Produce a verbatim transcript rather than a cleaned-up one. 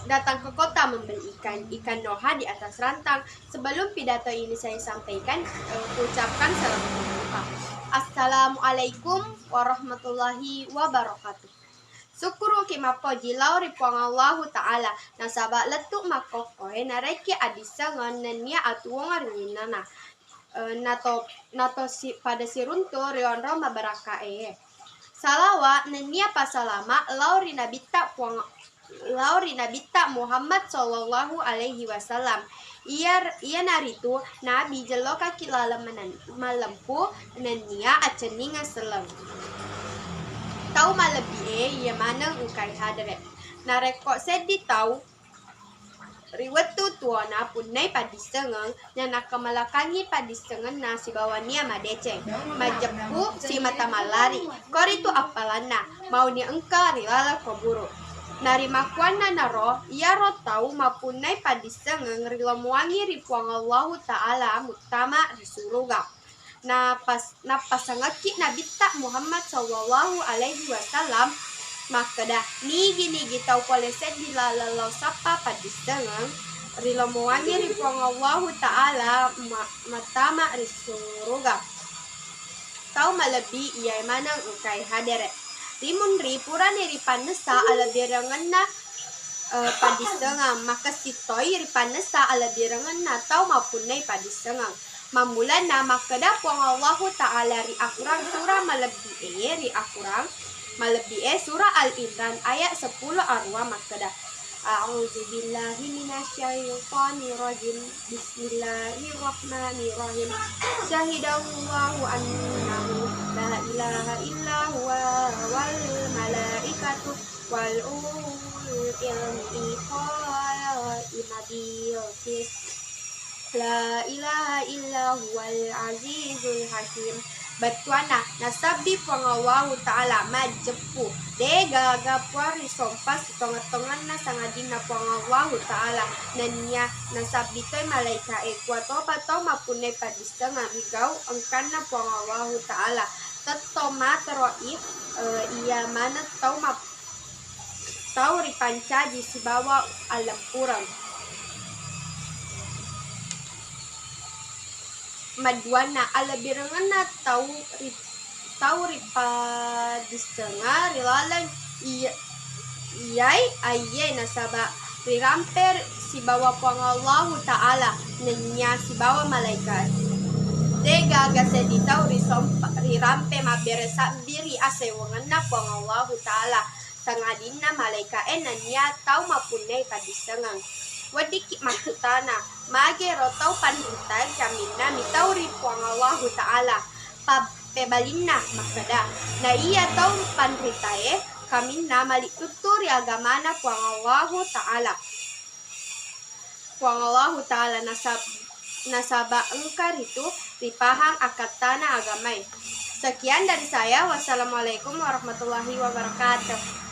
datang ke kota membeli ikan, ikan noha di atas rantang. Sebelum pidato ini saya sampaikan, eh, ucapkan selamat berbuka. Assalamualaikum warahmatullahi wabarakatuh. Sukkuruki mappoji lao ri Puang Allahu Ta'ala, nasaba lettu makkokkoe narekki adissengeng nennia atuwong ri linnana. Eh, nato, nato si, pada siruntu ri onrong mabarakkae. Salawa nennia pasalama lao ri Nabitta Puang, lao ri Nabitta Muhammad sallallahu alaihi wasallam. Iya, iyanaritu Nabi jellokaki laleng menen-, malempu nennia accenningeng selleng. Tau malebbi'e iya maneng engkai hadere. Narekko seddi tau ri wettu tuona punnai paddissengeng, nanakamalakangngi paddissengenna sibawa nia madeceng, majeppu simata mallari, koritu appalanna, mauni engka ri laleng kuburu. Narimakkuannana ro, iyaro tau mappunnai paddissengeng rilomoangngi ri Puang Allahu Ta'ala muttama ri suruga. Napas-, nappasangekki Nabitta Muhammad sallallahu alaihi wasallam makkeda, nigi-nigi tau pole seddi laleng lao sappa paddissengeng, rilomoangngi ri Puang Allahu Ta'ala ma-, mattama ri suruga. Tau malebbi iyae maneng engkae hadere. Rimunri purani ripannessa alebbirengenna eh, paddissengeng, makessing toi ripannessa alebbirengenna tau mappunnai paddissengeng. Mammulanna makkeda Puang Allahu Ta'ala ri akurang sura malebbi'e, ri akurang malebbi'e sura Al Imran ayat seppulo aruwa makkeda, A'udzubillahi minasyaitonirrajim. Bismillahirrahmanirrahim. Syahidallahu annahu la ilaha illa huwa wal malaikatu wal ulul ilmi qaiman bil qist. La ilaha illa huwal azizul hakim. Bettuanna, nasabbi Puang Allahu Ta'ala majeppu. De gaga puang risompa sitongeng-tongenna sangadinna Puang Allahu Ta'ala. Nennia nasabbi toi malaika'e, kuwatopa tau mappunnai paddissengeng rigau engkanna Puang Allahu Ta'ala. Tetto matero'i, eh, iya maneng tau map-, tau ripancaji sibawa allempureng. Maduanna, alebbirengenna tau ri-, tau ripaddissengeng ri laleng iya-, iyai aiye nasaba rirampe sibawa Puang Allahu Ta'ala nennia sibawa malaika'e. De gaga seddi tau risompa-, rirampe mabbere sabbi ri asewengenna Puang Allahu Ta'ala, sangadinna malaika'e nennia tau mappunnai paddissengeng. Weddikki makkutana, magero tau panritae kaminna mitau ri Puang Allahu Ta'ala? Pa-, pebalinna makkeda, na iya tau panritae kaminna malittuttu ri agamana Puang Allahu Ta'ala. Puang Allahu Ta'ala nasab-, nasaba engka ritu ripahang akkattana agamae. Sekian dari saya. Wassalamualaikum warahmatullahi wabarakatuh.